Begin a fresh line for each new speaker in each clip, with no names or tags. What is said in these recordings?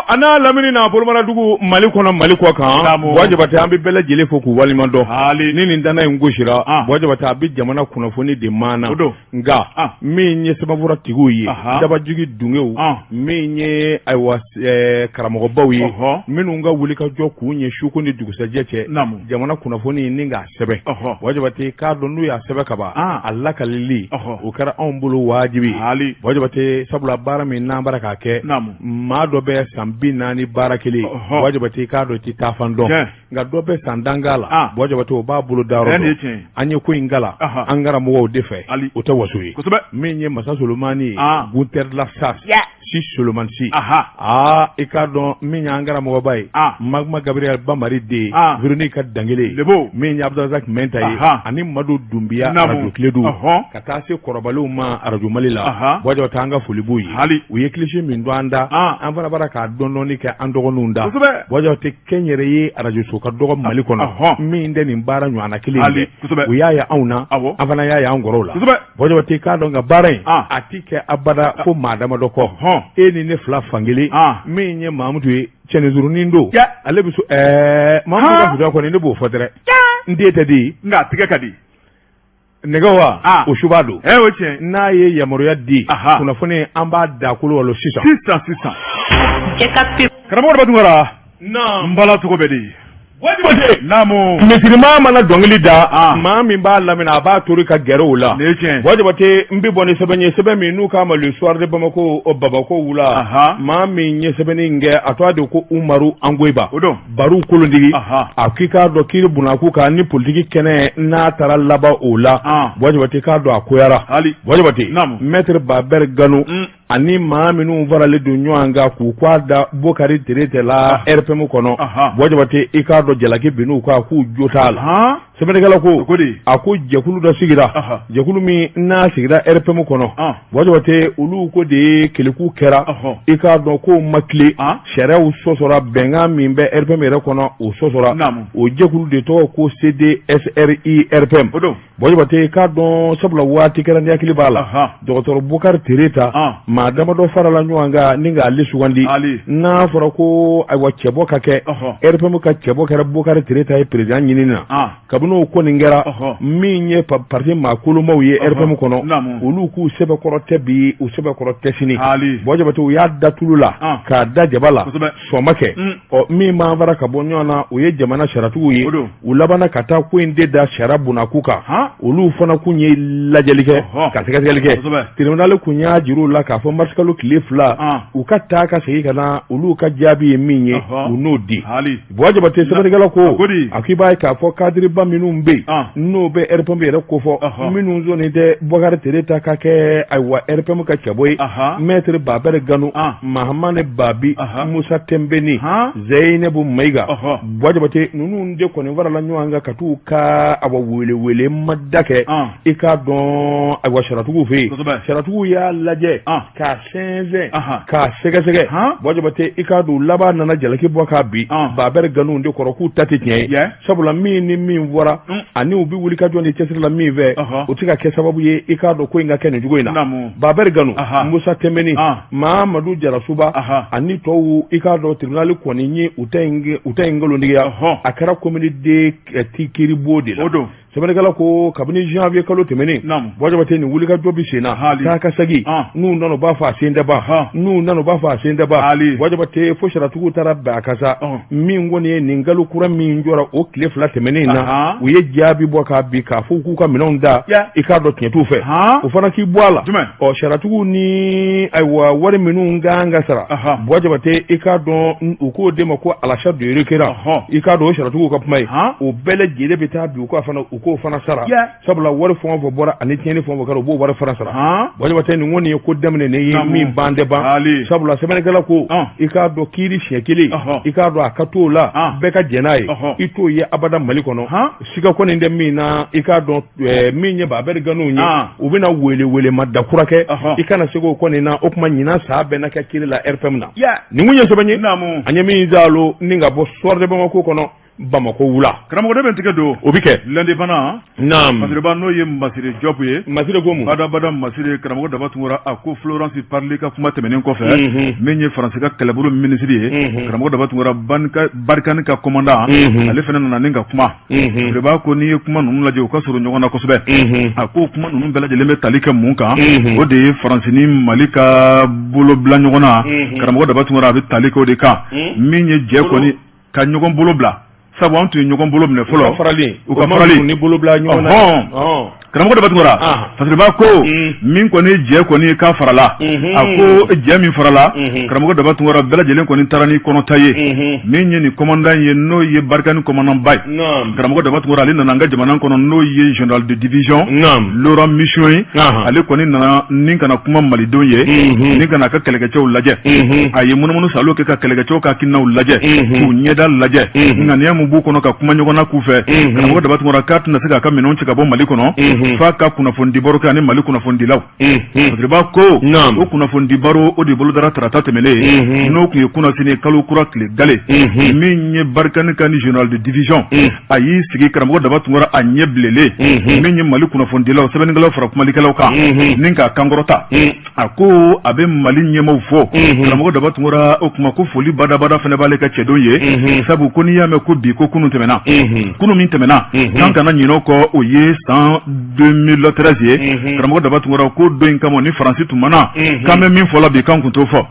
A n'a lamini n'a bolomaradugu Mali kɔnɔ Mali kɔ kan Buwa Jabate an bɛ bɛɛ lajɛlen fo k'u waleɲuman dɔn ni nin danna in gosira Buwa Jabate a bɛ jamana kunnafoni de maana nka min ye sɛbɛnfuratigiw ye dabajigi dungew min ye ayiwa karamɔgɔbaw ye minnu ka wulikajɔ kun ye suko ni dugusɛjɛ cɛ jamana kunnafoni ni k'a sɛbɛn Buwa Jabate k'a dɔn n'u y'a sɛbɛn kaban a lakalili o kɛra anw bolo wajibi ye Buwa Jabate sabula baara min n'an bara k'a kɛ maa dɔ bɛ san 40 baara kelen Buwa Jabate k'a dɔn i tɛ taafan dɔn nka dɔ bɛ san tan k'a la Buwa Jabate o b'a bolo da yɔrɔ dɔn an ye ko in kalan an karamɔgɔw de fɛ o tɛ waso ye min ye masa Solomani ye Gunter la SAS si Solomani si aa i k'a dɔn min y'an karamɔgɔba ye Magma Gabriel Bamari de ye Véronique ka Dangele min ye Abdulrazak Mɛnta ye ani Madu Dunbiya arajo Kiledu ka taa se kɔrɔbalenw ma arajo Mali la Buwa Jabate an ka foli b'u ye u ye kilisi min don an da an fana bara k'a dɔɔni kɛ an dɔgɔninw da Buwa Jabate kɛnyɛrɛye arajoso ka dɔgɔ Mali kɔnɔ min tɛ nin baara ɲɔgɔnna kelen ye u y'a ye anw na an fana y'a ye an kɔrɔw la Buwa Jabate k'a dɔn ka baara in a ti kɛ abada fo maa damadɔ kɔ e ni ne fila fankelen min ye Mamudu ye cɛninsurunin don ale bɛ so ɛɛ Mamudu ka futa kɔni ne b'o fɔ dɛrɛ n den tɛ di
nka a tigɛ ka di
nɛgɛ wa o suba don
o tiɲɛ
n'a ye yamaruya di kunnafoni an b'a da kolo walo sisan
sisan sisan karamɔgɔ Daba Tunkara n bala cogo bɛ di
naamu misirima mana dɔnkili da ah. maa min b'a lamɛn a b'a tori ka gɛrɛ o la Buwa Jabate n bɛ bɔ ni sɛbɛn ye sɛbɛn min n'u k'a ma le soir de Bamako Babako wula maa min ye sɛbɛnni in kɛ a tɔgɔ de ko Umaru Angoyiba Baru kolontigi a k'i k'a dɔn kiiri bunakun kan ni politiki kɛnɛ n'a taara laban o la Buwa Jabate k'a dɔn a koyara Buwa Jabate maître Babɛri Ganu ani maa minnu faralen don ɲɔgɔn kan k'u k'a da Bokari Tereta la RPM kɔnɔ Buwa Jabate i k'a dɔn jalaki binn'u kan k'u jo t'a la sɛbɛnnikɛla ko a ko jɛkulu dɔ sigira jɛkulu min n'a sigira RPM kɔnɔ Buwa Jabate olu ko de ye keleku kɛra i k'a dɔn k'o ma tilen sariyaw sɔsɔra bɛnkan min bɛ RPM yɛrɛ kɔnɔ o sɔsɔra o jɛkulu de tɔgɔ ko CDSRI RPM Buwa Jabate k'a dɔn sabula waati kɛra ni hakili b'a la dɔgɔtɔrɔ Bukari Tereta maa damadɔ farala ɲɔgɔn kan ni k'ale sugandi n'a fɔra ko ayiwa cɛbɔ ka kɛ RPM ka cɛbɔ kɛra Bukari Tereta ye président ɲini na kabini o ko nin kɛra min ye parti maa kolomaw ye RPM kɔnɔ olu k'u sɛbɛkɔrɔ tɛ bi u sɛbɛkɔrɔ tɛ sini Buwa Jabate u y'a da tulu la k'a da jaba la sɔn ma kɛ ɔ min b'an fara ka bɔ ɲɔgɔn na o ye jamana sariyatigiw ye u labanna ka taa ko in de da sariya bunakun kan olu fana kun ye lajɛli kɛ ka sɛgɛsɛgɛli kɛ tribunal kun y'a jira u la k'a fɔ marisikalo tile 2 u ka taa ka segin ka na olu ka jaabi ye min ye u n'o di Buwa Jabate sɛbɛnnikɛla ko a k'i b'a ye k'a fɔ kadiriba minnu bɛ yen n'o bɛ RPM yɛrɛ kofɔ minnu sɔnnen tɛ Bukari Tereta ka kɛ ayiwa RPM ka cɛbɔ ye maître Babɛri Ganu Mahamani Babi Musa Tɛnbeni Zeyinabu Mayiga Buwa Jabate ninnu de kɔni farala ɲɔgɔn kan ka t'u ka awa wele ma da kɛ i k'a dɔn ayiwa sariyatigiw fɛ yen sariyatigiw y'a lajɛ k'a sɛnsɛn k'a sɛgɛsɛgɛ Buwa Jabate i k'a dɔn laban nana jalaki bɔ k'a bin Babɛri Ganu de kɔrɔ k'u ta tɛ tiɲɛ ye sabula min ni min fɔra ani u bɛ wuli ka jɔ ni cɛsiri la min fɛ o tɛ ka kɛ sababu ye i k'a dɔn ko in ka kɛ nin cogo in na Babɛri Ganu Musa Tɛnbeni Mamadu Jarasuba ani tɔw i k'a dɔn tribunal kɔni ye u ta in nkalontigiya a kɛra commune deux kiiribon de la sɛbɛnnikɛla ko kabini janvier kalo tɛmɛnen Buwa Jabate nin wulikajɔ bɛ sen na taa ka segin n'u nana u b'a fɔ a sen tɛ ban n'u nana u b'a fɔ a sen tɛ ban Buwa Jabate fo sariyatigiw taara bɛn a kan sa min kɔni ye nin kalo kura min jɔra o tile 2 tɛmɛnen na u ye jaabi bɔ k'a bin k'a fɔ k'u ka minɛnw da i k'a dɔn tiɲɛ t'u fɛ o fana k'i bɔ a la ɔ sariyatigiw ni ayiwa wari minnu kan ka sara Buwa Jabate i k'a dɔn u k'o de ma ko à l'achat de requérant i k'a dɔn o sariyatigiw ka kuma ye o bɛɛ lajɛlen bɛ taa bin u k'o fana sara sabula wari fɛn o fɛn bɔra ani tiɲɛni fɛn o fɛn kɛra u b'o wari fana sara Buwa Jabate nin kɔni ye ko daminɛ ne ye min ban tɛ ban sabula sɛbɛnnikɛla ko i k'a dɔn kiiri siɲɛ kelen i k'a dɔn a ka t'o la bɛɛ ka jɛn n'a ye i t'o ye abada Mali kɔnɔ siga kɔni tɛ min na i k'a dɔn min ye Babɛri Ganu ye u bɛna wele wele ma da kura kɛ i kana se k'o kɔni na o tuma ɲinan san bɛɛ na kɛ kiiri la RPM na nin kun ye sɛbɛn ye an ye min zalo ni ka bɔ Soir de Bamako kɔnɔ. Bamakɔ wula.
Karamɔgɔ, ne bɛ n tigɛ don.
O bɛ kɛ.
L'Indépendant.
Naam.
Masireba, n'o ye Masire Jɔpu ye.
Masire ko mun?
Badabada Masire, karamɔgɔ Daba Tunkara, a ko Florence Parly ka kuma tɛmɛnen kɔfɛ, min ye Faransi ka kɛlɛbolo minisiri ye, karamɔgɔ Daba Tunkara, Barkhane ka commandant, ale fana nana ni ka kuma. Masireba ko n'i ye kuma ninnu lajɛ, u ka surun ɲɔgɔn na kosɛbɛ. A ko kuma ninnu bɛɛ lajɛlen bɛ tali kɛ mun kan? O de ye Faransi ni Mali ka bolo bila ɲɔgɔn na. Karamɔgɔ Daba Tunkara, a bɛ tali kɛ o de kan. Min ye jɛ kɔni ka ɲɔgɔn bolo bila, sabu an tun ye ɲɔgɔn bolo minɛ fɔlɔ.
U ka farali ni bolo bila ɲɔgɔn na.
Karamɔgɔ Daba Tunkara, Fasiriba ko min kɔni jɛ kɔni k'a farala, a ko jɛ min farala, karamɔgɔ Daba Tunkara, bɛɛ lajɛlen kɔni taara ni kɔnɔta ye. Min ye nin commandant ye, n'o ye Barkhane commandant ba ye, karamɔgɔ Daba Tunkara, ale nana an ka jamana kɔnɔ, n'o ye général de division Laurent Michon ye. Ale kɔni nana ni ka na kuma malidenw ye, ni ka na a ka kɛlɛkɛcɛw lajɛ. A ye munumunu salo kɛ ka kɛlɛkɛcɛw ka hakilinaw lajɛ, k'u ɲɛda lajɛ, ŋaniya min b'u kɔnɔ ka kuma ɲɔgɔn na k'u fɛ. Karamɔgɔ Daba Tunkara k'a tɛna se k'a ka minɛnw cɛ ka bɔ Mali kɔnɔ f'a ka kunnafonidi baro kɛ ani Mali kunnafonidilaw. Fasiriba ko o kunnafonidi baro, o de bolodara tarata tɛmɛnen, n'o tun ye kunnasini kalo kura tile gale. Min ye Barkhane ka ni général de division, a y'i sigi, karamɔgɔ Daba Tunkara, a ɲɛ bilenlen, min ye Mali kunnafonidilaw, sɛbɛnnikɛlaw fara kumalikɛlaw kan, ni k'a kankɔrɔta. A ko a bɛ Mali ɲɛmaaw fo, karamɔgɔ Daba Tunkara. O kuma ko foli badabada fana b'ale ka cɛdenw ye, sabu ko n'i y'a mɛn ko bi, ko kunun tɛmɛna, kunun min tɛmɛna, k'an kana ɲinɛ o kɔ, o ye san 2013 ye. Karamɔgɔ Daba Tunkara ko don in kama ni Faransi tun ma na, k'an bɛ min fɔ la bi, k'an tun t'o fɔ.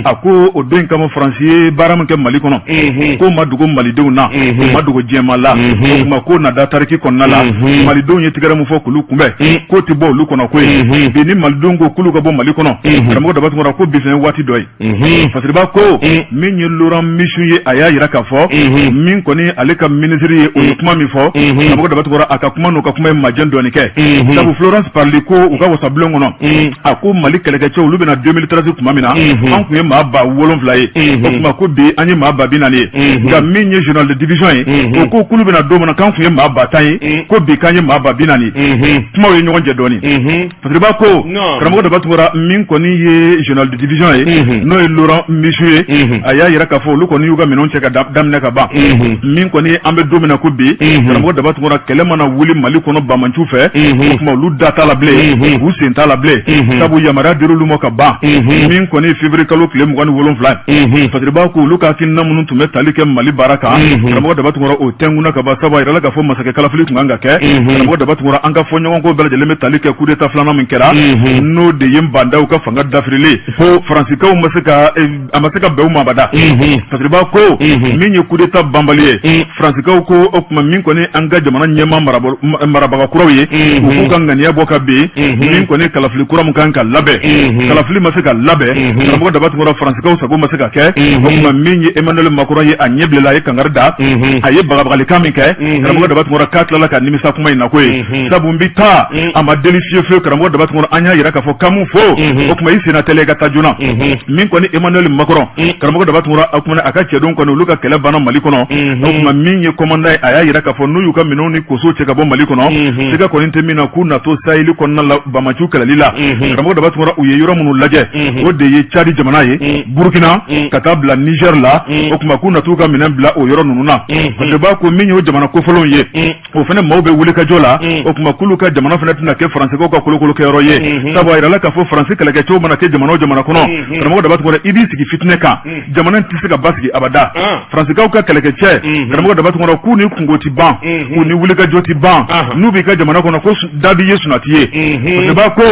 A ko o don in kama, Faransi ye baara min kɛ Mali kɔnɔ, k'o ma dogo malidenw na, o ma dogo diɲɛmaa la. O tuma k'o na da tariki kɔnɔna la. Malidenw ye tigɛrɛ min fɔ k'olu kunbɛn, k'o tɛ bɔ olu kɔnɔ ko ye. Bi ni malidenw ko k'olu ka bɔ Mali kɔnɔ, karamɔgɔ Daba Tunkara ko bi fɛn waati dɔ ye. Fasiriba ko min ye Laurent Michon ye, a y'a jira k'a fɔ min kɔni ale ka minisiri ye, o ye kuma min fɔ, karamɔgɔ Daba Tunkara, a ka kuma n'u ka kuma ye majɛ dɔɔni kɛ, sabu Florence Parly ko u ka wasabulon kɔnɔ, a ko Mali kɛlɛkɛcɛw, olu bɛna 2013 tuma min na, an tun ye maa 7000 ye, o tuma ko bi an ye maa 40,000 ye. Nka min ye général de division ye, o ko k'olu bɛna don min na, k'an tun ye maa 10,000 ye, ko bi k'an ye maa 40,000 ye. Kumaw ye ɲɔgɔn jɛ dɔɔni. Fasiriba ko, karamɔgɔ Daba Tunkara, min kɔni ye général de division ye, n'o ye Laurent Michon ye, a y'a jira k'a fɔ olu kɔni y'u ka minɛnw cɛ ka daminɛ ka ban. Min kɔni an bɛ don min na ko bi, karamɔgɔ Daba Tunkara, kɛlɛ mana wuli Mali kɔnɔ banbaanciw fɛ, o tuma olu da t'a la bilen, u sen t'a la bilen, sabu yamaruya dir'olu ma ka ban. Min kɔni ye février kalo tile 27 ye, Fasiriba ko olu ka hakilina minnu tun bɛ tali kɛ Mali baara kan, karamɔgɔ Daba Tunkara, o tɛnkunna ka ban, sabu a yirala k'a fɔ masakɛ kalafili tun kan ka kɛ. Karamɔgɔ Daba Tunkara, an ka fɔ ɲɔgɔn kɔ bɛɛ lajɛlen bɛ tali kɛ coup d'état filanan min kɛra, n'o de ye Bah N'Daw ka fanga dafirilen, Faransikaw ma se ka a ma se ka bɛn u ma abada. Fasiriba ko min ye coup d'état banbali ye, Faransikaw ko o tuma min kɔni an ka jamana ɲɛmaa marabaga kuraw ye, u k'u ka ŋaniya bɔ ka bin. Min kɔni kalafili kura min kan ka labɛn, kalafili ma se ka labɛn, karamɔgɔ Daba Tunkara, Faransikaw sago ma se ka kɛ. O tuma min ye Emmanuel Macron ye, a ɲɛ bilenna, a ye kangari da, a ye bagabagalikan min kɛ, karamɔgɔ Daba Tunkara, k'a tilala ka nimisa kuma in na ko ye, sabu n bɛ taa, a ma deli fiyewu fiyewu. Karamɔgɔ Daba Tunkara, an y'a yira k'a fɔ k'an fo, o tuma i senna teliya i ka taa joona. Min kɔni Emmanuel Macron, karamɔgɔ Daba Tunkara, a kuma a ka cɛdenw kɔni, olu ka kɛlɛ banna Mali kɔnɔ. O tuma min ye commandant ye, a y'a yira k'a fɔ n'u y'u ka minɛnw ni koso cɛ ka bɔ Mali kɔnɔ, siga kɔni tɛ min na k'u natɔ Sahel kɔnɔna la banbaanciw kɛlɛli la, karamɔgɔ Daba Tunkara, u ye yɔrɔ minnu lajɛ, o de ye Tchad jamana ye, Burkina, ka taa bila Niger la. O tuma k'u nat'u ka minɛn bila o yɔrɔ ninnu na. Parce que b'a ko min y'o jamana kofɔlenw ye, o fana maaw bɛ wuli ka jɔ la. O tuma k'olu ka jamana fana tɛna kɛ Faransikaw ka kolokolo kɛyɔrɔ ye, sabu a yirala k'a fɔ Faransi kɛlɛkɛcɛw mana kɛ jamana o jamana kɔnɔ, karamɔgɔ Daba Tunkara, i b'i sigi fitinɛ kan, jamana in tɛ se ka basigi abada. Faransikaw ka kɛlɛkɛcɛ, karamɔgɔ Daba Tunkara, k'u ni kungo ti ban, k'u ni wulikajɔ ti ban. N'u b'i ka jamana kɔnɔ, ko da b'i ye, sunati ye. Parce que b'a ko,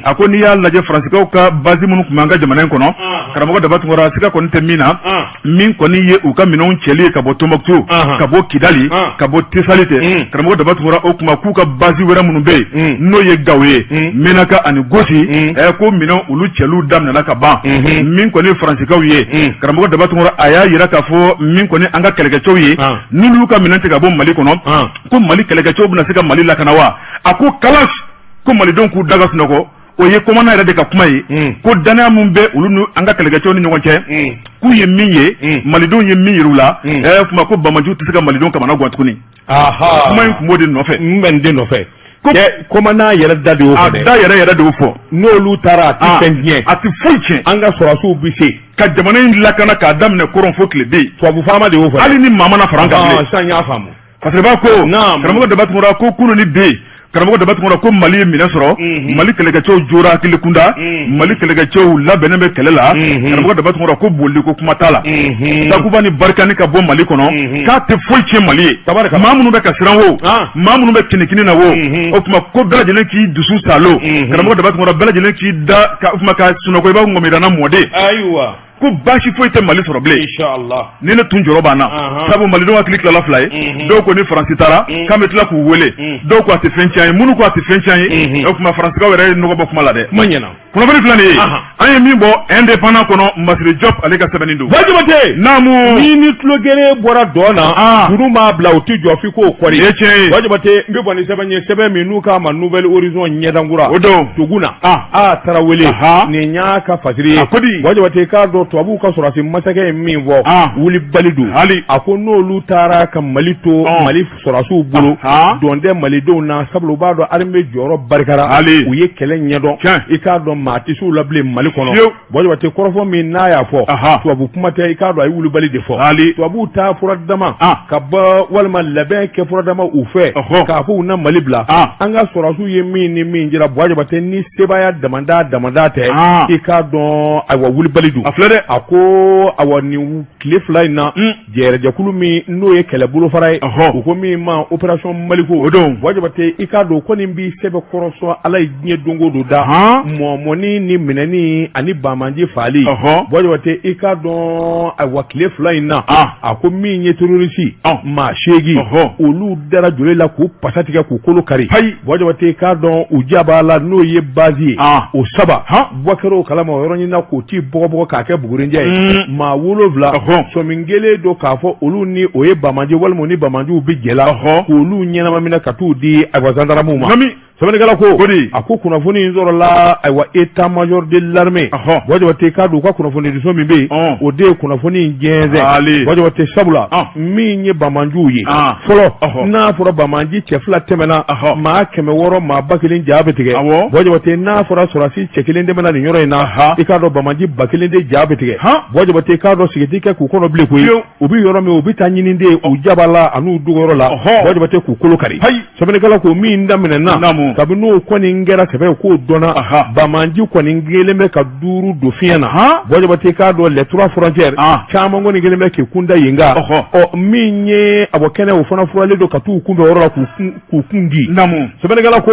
a ko n'i y'a lajɛ, Faransikaw ka base minnu tun b'an ka jamana in kɔnɔ, karamɔgɔ Daba Tunkara, siga kɔni tɛ min na, min kɔni ye u ka minɛnw cɛli ye ka bɔ Tombouctou, ka bɔ Kidali, ka bɔ Tessalit, karamɔgɔ Daba Tunkara, o tuma k'u ka base wɛrɛ minnu bɛ yen, n'o ye Gawo ye, Menaka ani Gosi, ko minɛn olu cɛliw daminɛna ka ban. Min kɔni ye Faransikaw ye, karamɔgɔ Daba Tunkara, a y'a yira k'a fɔ min kɔni an ka kɛlɛkɛcɛw ye, n'olu ka minɛn tigɛ ka bɔ Mali kɔnɔ, ko Mali kɛlɛkɛcɛw bɛna se ka Mali lakana wa? A ko kalas, ko malidenw k'u da ka sunɔgɔ. O ye commandant yɛrɛ de ka kuma ye, ko danaya min bɛ olu ni an ka kɛlɛkɛcɛw ni ɲɔgɔn cɛ, k'u ye min ye, malidenw ye min yir'u la, kuma ko banbaanciw tɛ se ka malidenw kamana gan tuguni. Kuma in tun b'o de nɔfɛ.
N bɛ nin de nɔfɛ.
Ko
commandant yɛrɛ da de y'o fɔ
a da yɛrɛ yɛrɛ de y'o fɔ.
N'olu taara, a tɛ fɛn tiɲɛ.
A tɛ foyi tiɲɛ.
An ka sɔrɔdasiw bɛ se.
Ka jamana in lakana k'a daminɛ kɔrɔn fo tilebin.
Tubabu faama de y'o fɔ.
Hali ni maa mana fara an kan bilen.
Sisan n y'a faamu.
Fasiriba ko, karamɔgɔ Daba Tunkara, ko kunun ni bi, karamɔgɔ Daba Tunkara, ko Mali ye minɛ sɔrɔ. Mali kɛlɛkɛcɛw jora hakili kunda. Mali kɛlɛkɛcɛw labɛnnen bɛ kɛlɛ la. Karamɔgɔ Daba Tunkara ko bolili ko kuma t'a la. Takuba ni Barkhane ka bɔ Mali kɔnɔ, k'a tɛ foyi tiɲɛ Mali ye. Maa minnu bɛ ka siran wo, maa minnu bɛ kinikini na wo, o tuma ko bɛɛ lajɛlen k'i dusu saalo. Karamɔgɔ Daba Tunkara, bɛɛ lajɛlen k'i da ka o tuma ka sunɔgɔ i b'a ŋɔmiranna mɔden.
Ayiwa.
Ko baasi foyi tɛ Mali sɔrɔ bilen. Ni ne tun jɔrɔ b'an na, sabu malidenw hakili tilala fila ye. Dɔw ko ni Faransi taara k'an bɛ tila k'u wele, dɔw ko a tɛ fɛn tiɲɛ ye. Minnu ko a tɛ fɛn tiɲɛ ye, o tuma Faransikaw yɛrɛ ye nɔgɔ bɔ kuma la dɛ.
Kuma ɲɛna.
Kunnafoni filɛ nin ye, an ye min bɔ Indépendant kɔnɔ, Masire Diop ale ka sɛbɛnni don.
Jabate.
Naamu.
Ni ni tulo gere bɔra dɔn na, juru m'a bila, o tɛ jɔ f'i k'o kɔri.
Ye tiɲɛ ye.
Jabate, n bɛ bɔ ni sɛbɛn ye, sɛbɛn min n'u k'a ma Nouvel Horizon ɲɛdankura.
O don.
Tuguna. A Tarawele. Nin y'a ka fasiri ye.
A ko di?
Jabate, k'a dɔn tubabuw ka sɔrɔdasi masakɛ ye min fɔ, wulibali don.
Hali.
A ko n'olu taara ka Mali to Mali sɔrɔdasiw bolo, dɔn tɛ malidenw na, sabula u b'a dɔn armée jɔyɔrɔ barikara.
Hali.
U ye kɛlɛ ɲɛdɔn. I k'a dɔn maa tɛ se u la bilen Mali kɔnɔ. Jabate, kɔrɔfɔ min n'a y'a fɔ, tubabu kuma tɛ, i k'a dɔn a ye wulibali de fɔ.
Hali.
Tubabuw taa fura dama ka bɔ walima labɛn kɛ fura dama u fɛ k'a fɔ u na Mali bila. An ka sɔrɔdasiw ye min ni min jira, Jabate, ni sebaaya damada damada tɛ, i k'a dɔn ayiwa wulibali don.
A filɛ dɛ.
A ko awa nin tile 2 in na, jɛrɛjɛkulu min n'o ye kɛlɛ bolofara ye, u ko min ma opération Maliko.
O don.
Jabate, i k'a dɔn kɔni b'i sɛbɛ kɔrɔsɔn Ala ye diɲɛ don o don da mɔmɔni ni minɛni ani banbaanci faali. Jabate, i k'a dɔn ayiwa tile 2 in na, a ko min ye terroriste maa 8, olu dara joli la k'u pasa tigɛ k'u kolo kari. Jabate, i k'a dɔn u jaba la n'o ye base ye, o saba bɔ kɛra o kalama o yɔrɔnin na k'o ti bɔgɔbɔgɔ k'a kɛ bugurinjɛ ye. Maa 7, sɔmi kelen don k'a fɔ olu ni o ye banbaanci walima ni banbaanciw bɛ jɛ la, k'olu ɲɛnama minɛ ka t'u di ayiwa zandaramuw ma. Sɛbɛnnikɛla ko a ko kunnafoni in sɔrɔla ayiwa état major de l'armée. Jabate, k'a dɔn u ka kunnafonidiso min bɛ yen, o de ye kunnafoni in jɛnsɛn. Jabate, sabula min ye banbaanciw ye fɔlɔ, n'a fɔra banbaanci cɛ 2 tɛmɛna, maa 600 maa 1000 ja bɛ tigɛ. Jabate, n'a fɔra sɔrɔdasi cɛ kelen tɛmɛna nin yɔrɔ in na, i k'a dɔn banbaanci 1000 de ja bɛ tigɛ. Jabate, k'a dɔn sigi tɛ kɛ k'u kɔnɔ bilen koyi. U bɛ yɔrɔ min, u bɛ taa ɲini de u jaba la an'u dogoyɔrɔ la, Jabate, k'u kolo kari. Sɛbɛnnikɛla ko min daminɛna kabini n'o kɔni kɛra sɛbɛ k'o dɔnna, banbaanci kɔni kelen bɛ ka 5 don fiɲɛ na. Jabate, k'a dɔn les trois frontières caman kɔni kelen bɛ k'i kun da yen kan. Ɔ min ye a bɔ kɛnɛ, o fana furalen don ka t'u kunbɛn yɔrɔ la k'u kun di. Sɛbɛnnikɛla ko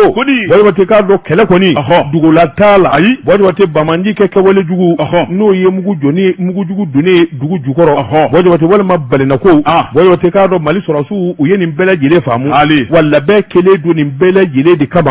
Jabate, k'a dɔn kɛlɛ kɔni dugola t'a la.
Ayi.
Jabate, banbaanci kɛ kɛwale jugu n'o ye mugujugu donnen dugu jukɔrɔ, Jabate, walima balinako. Jabate, k'a dɔn Mali sɔrɔdasiw u ye nin bɛɛ lajɛlen faamu, wa labɛn kelen don nin bɛɛ lajɛlen de kama.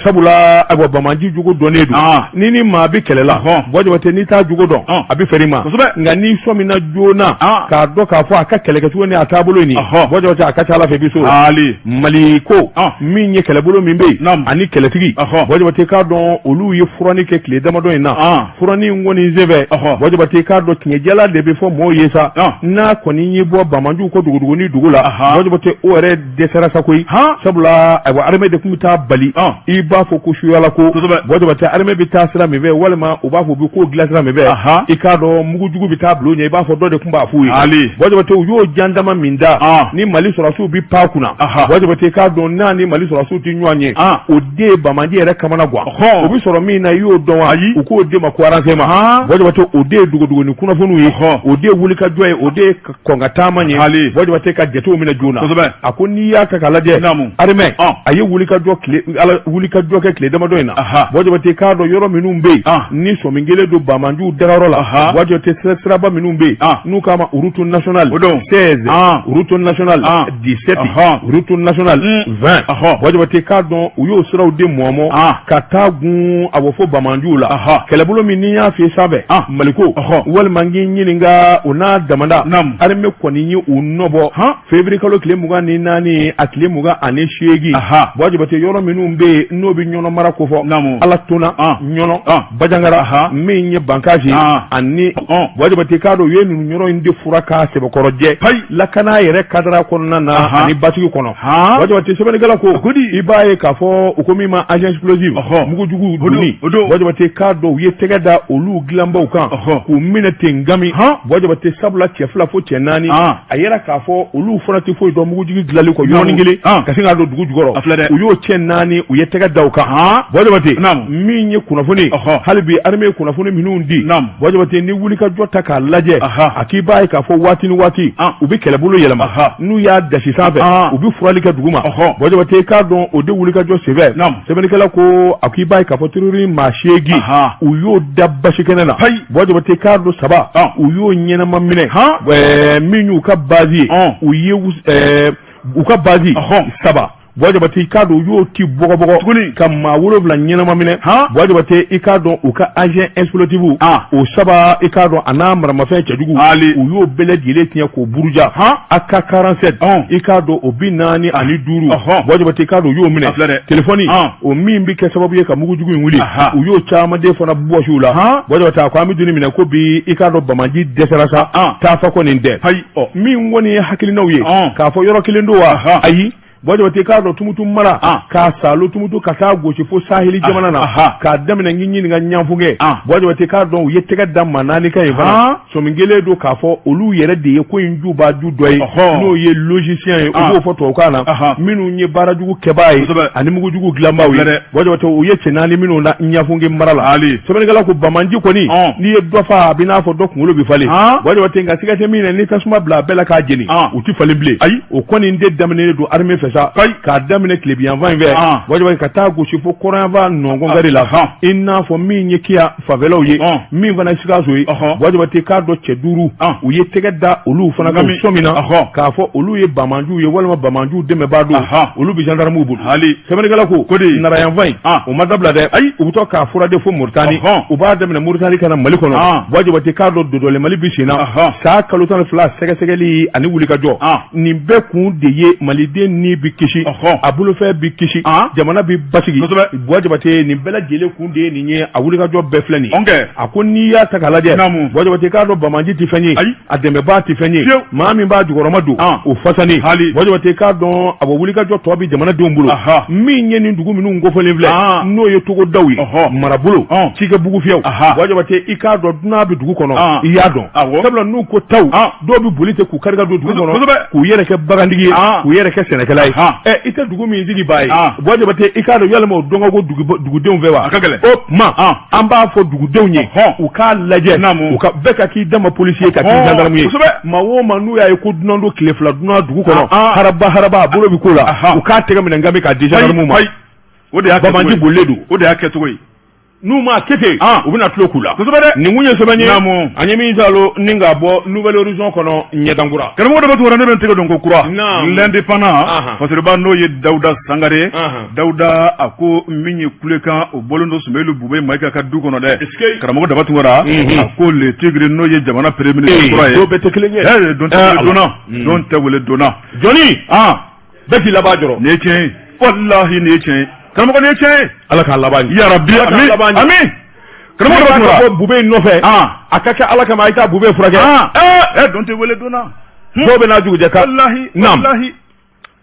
Sabula ayiwa banbaanci jugu dɔnnen don. Ni maa bɛ kɛlɛ la, Jabate, n'i t'a jugu dɔn, a bɛ fɛrɛ i ma. Nka n'i sɔmina joona k'a dɔn k'a fɔ a ka kɛlɛkɛcogo ni a taabolo in, Jabate, a ka ca Ala fɛ i bɛ s'o la. Mali ko min ye kɛlɛbolo min bɛ yen ani kɛlɛtigi, Jabate, k'a dɔn olu ye furanni kɛ tile damadɔ in na. Furanni in kɔni senfɛ, Jabate, k'a dɔn tiɲɛjala de bɛ fɔ mɔgɔw ye sa, n'a kɔni y'i bɔ banbaanciw kɔ dogodogonin dugu la, Jabate, o yɛrɛ dɛsɛra sa koyi. Sabula ayiwa armée de tun bɛ taa bali, i b'a fɔ ko suyala ko. Jabate, armée bɛ taa sira min fɛ, walima u b'a fɔ u bɛ ko dilan sira min fɛ, i k'a dɔn mugujugu bɛ taa bila u ɲɛ, i b'a fɔ dɔ de tun b'a f'u ye. Jabate, u y'o jandama min da ni Mali sɔrɔdasiw bɛ pan kunna, Jabate, k'a dɔn n'a ni Mali sɔrɔdasiw tɛ ɲɔgɔn ye, o de ye banbaanci yɛrɛ kamana gan. O bɛ sɔrɔ min na, i y'o dɔn wa? U k'o de ma ko renseignement. Jabate, o de ye dogodogonin kunnafoniw ye, o de ye wulikajɔ ye, o de ye kɔn ka taama ye. Jabate, ka jatew minɛ joona. A ko n'i y'a ta k'a lajɛ, armée a ye wulikajɔ kɛ tile damadɔ in na. Jabate, k'a dɔn yɔrɔ minnu bɛ yen ni sɔmi kelen don banbaanciw dagayɔrɔ la, Jabate, siraba minnu bɛ yen n'u k'a ma route nationale 16, route nationale 17, route nationale 20, Jabate, k'a dɔn u y'o siraw de mɔmɔ ka taa gun a bɔ fo banbaanciw la. Kɛlɛbolo min n'i y'a f'i sanfɛ Maliko, walima n k'i ɲininka o n'a damada, armée kɔni ye u nɔbɔ février kalo tile 24 a tile 28. Jabate, yɔrɔ minnu minnu bɛ yen n'o bɛ ɲɔnɔ mara kofɔ, Alatona, Ɲɔnɔ, Bajangara, min ye Bankasi ani Buwa Jabate, k'a dɔn u ye ninnu yɔrɔ in de furan k'a sɛbɛkɔrɔ jɛ lakana yɛrɛ kadara kɔnɔna na ani basigi kɔnɔ. Buwa Jabate, sɛbɛnnikɛla ko i b'a ye k'a fɔ u ko min ma engin explosif, mugujugu donni, Buwa Jabate, k'a dɔn u ye tɛgɛ da olu dilanbaw kan k'u minɛ ten gami. Buwa Jabate, sabula cɛ 2 fo cɛ 4, a yɛrɛ k'a fɔ olu fana tɛ foyi dɔn mugujigi dilanli kɔ yɔrɔnin kelen ka sin k'a don dugu jukɔrɔ. U y'o cɛ 4, u ye tɛgɛ da u kan. Buwa Jabate, min ye kunnafoni, hali bi armée ye kunnafoni minnu di, Buwa Jabate, ni wulikajɔ ta k'a lajɛ, a k'i b'a ye k'a fɔ waati ni waati u bɛ kɛlɛbolo yɛlɛma. N'u y'a dasi sanfɛ, u bɛ furali kɛ duguma. Buwa Jabate, k'a dɔn o de wulikajɔ senfɛ, sɛbɛnnikɛla ko a k'i b'a ye k'a fɔ terroriste maa 8, u y'o da basi kɛnɛ na. Buwa Jabate, k'a dɔn 3, u y'o ɲɛnama minɛ. Min y'u ka base ye, u ye u ka base 3, Buwa Jabate, i k'a dɔn u y'o ci bɔgɔbɔgɔ
tuguni
ka maa 7 ɲɛnama minɛ. Buwa Jabate, i k'a dɔn u ka engin explosif o 3, i k'a dɔn a n'a maramafɛn cɛjugu, u y'o bɛɛ lajɛlen tiɲɛ k'o buruja. AK 47, i k'a dɔn o 45, Buwa Jabate, i k'a dɔn u y'o minɛ. Telefɔni o min bɛ kɛ sababu ye ka mugujugu in wuli, u y'o caman de fana bɔsi u la. Buwa Jabate, a ko an bɛ don min na ko bi, i k'a dɔn banbaanci dɛsɛra sa, taafa kɔni tɛ. Ɔ, min kɔni ye hakilinaw ye k'a fɔ yɔrɔ kelen don wa? Ayi, Buwa Jabate, k'a dɔn Tumutu mara, k'a salo Tumutu ka taa gosi fo saheli jamana na, k'a daminɛ k'i ɲininka Ɲanfungɛ. Buwa Jabate, k'a dɔn u ye tɛgɛ da maa 4 kan yen fana. Sɔmi kelen don k'a fɔ olu yɛrɛ de ye ko in juba ju dɔ ye, n'o ye logicien ye, u b'o fɔ tubabukan na, minnu ye baarajugu kɛbaa ye ani mugujugu dilanbaaw ye. Buwa Jabate, u ye cɛ 4 minnu na Ɲafunke mara la. Sɛbɛnnikɛla ko banbaanci kɔni, n'i ye dɔ faa, a bɛ n'a fɔ dɔ kunkolo bɛ falen. Buwa Jabate, nka siga tɛ min na, ni tasuma bila a bɛɛ la k'a jeni, u tɛ falen bilen. Ayi, o kɔni de daminɛnen don armée fɛ sa, k'a daminɛ tilebinyanfan in fɛ, Buwa Jabate, ka taa gosi fo kɔrɔnyanfan nɔnkɔnkari la, i n'a fɔ min ye Kiya fanfɛlaw ye, min fana ye Sikaso ye. Buwa Jabate, k'a dɔn cɛ 5, u ye tɛgɛ da olu fana kan sɔmi na k'a fɔ olu ye banbaanciw ye walima banbaanciw dɛmɛbaa don, olu bɛ gendarmew bolo. Sɛbɛnnikɛla ko narayanfan in, o ma dabila dɛ. Ayi, u bɛ to k'a fura de fo Moritani, u b'a daminɛ Moritani ka na Mali kɔnɔ. Buwa Jabate, k'a dɔn dodɔlen Mali bi sen na san kalo 12 sɛgɛsɛgɛli ani wulikajɔ, nin bɛɛ kun de ye maliden ni bi kisi, a bolofɛn bi kisi, jamana bi basigi. Buwa Jabate, nin bɛɛ lajɛlen kun de ye nin ye, a wulikajɔ bɛɛ filɛ nin ye. A ko n'i y'a ta k'a lajɛ, Buwa Jabate, k'a dɔn banbaanci tɛ fɛn ye, a dɛmɛbaa tɛ fɛn ye, maa min b'a jukɔrɔma don o fasani. Buwa Jabate, k'a dɔn a bɔ wulikajɔ tɔ bɛ jamanadenw bolo. Min ye nin dugu minnu kofɔlen filɛ, n'o ye togodaw ye, marabolo, cikɛ bugufiyɛw, Buwa Jabate, i k'a dɔn dunan bɛ dugu kɔnɔ, i y'a dɔn, sabula n'u ko taw, dɔw bɛ boli ten k'u kari ka don dugu kɔnɔ k'u yɛrɛ kɛ bagantigi ye, k'u yɛrɛ kɛ sɛnɛkɛla ye. Ɛ, i tɛ dugu min sigi baa ye, Buwa Jabate, i k'a dɔn yalima o dɔn ka go dugudenw fɛ wa?
A ka gɛlɛn.
O tuma an b'a fɔ dugudenw ye u k'a lajɛ, u ka bɛɛ ka k'i dama polisi ye, ka k'i gendarme ye. Maa o maa n'u y'a ye ko dunan don, tile 2 dunan dugu kɔnɔ, haraba haraba, a bolo bɛ ko la, u k'a tɛgɛ minɛ nka k'a di gendarme ma.
O de y'a
banbaanci bolilen don.
O de y'a kɛcogo ye.
N'u ma kɛ ten, u bɛna tulo k'u la.
Kosɛbɛ dɛ.
Nin kun ye sɛbɛn ye an ye min salo ni k'a bɔ Nouvel Horizon kɔnɔ, ɲɛdankura.
Karamɔgɔ Daba Tunkara, ne bɛ n tɛgɛ don ko kura L'Indépendant, fasiriba n'o ye Dawuda Sangare. Dawuda a ko min ye kulekan, o bɔlen don Sumeyilu Bube Mayiga ka du kɔnɔ dɛ. Karamɔgɔ Daba Tunkara, a ko le tigre, n'o ye jamana premier ministre kura ye.
Don bɛɛ tɛ kelen ye.
Don tɛ wele donna, don tɛ wele donna.
Jɔnni bɛɛ k'i laban jɔrɔ.
Nin ye tiɲɛ ye, walahi nin ye tiɲɛ ye, karamɔgɔ, nin ye tiɲɛ ye.
Ala k'a laban
ɲɛ. Yarabi, ami ami.
Karamɔgɔ Daba Tunkara, bɔ Bube in nɔfɛ, a ka kɛ Ala kama, a ye taa Bube furakɛ.
Don tɛ wele donna.
Dɔw bɛ n'a jugujɛ kan.
Walahi walahi.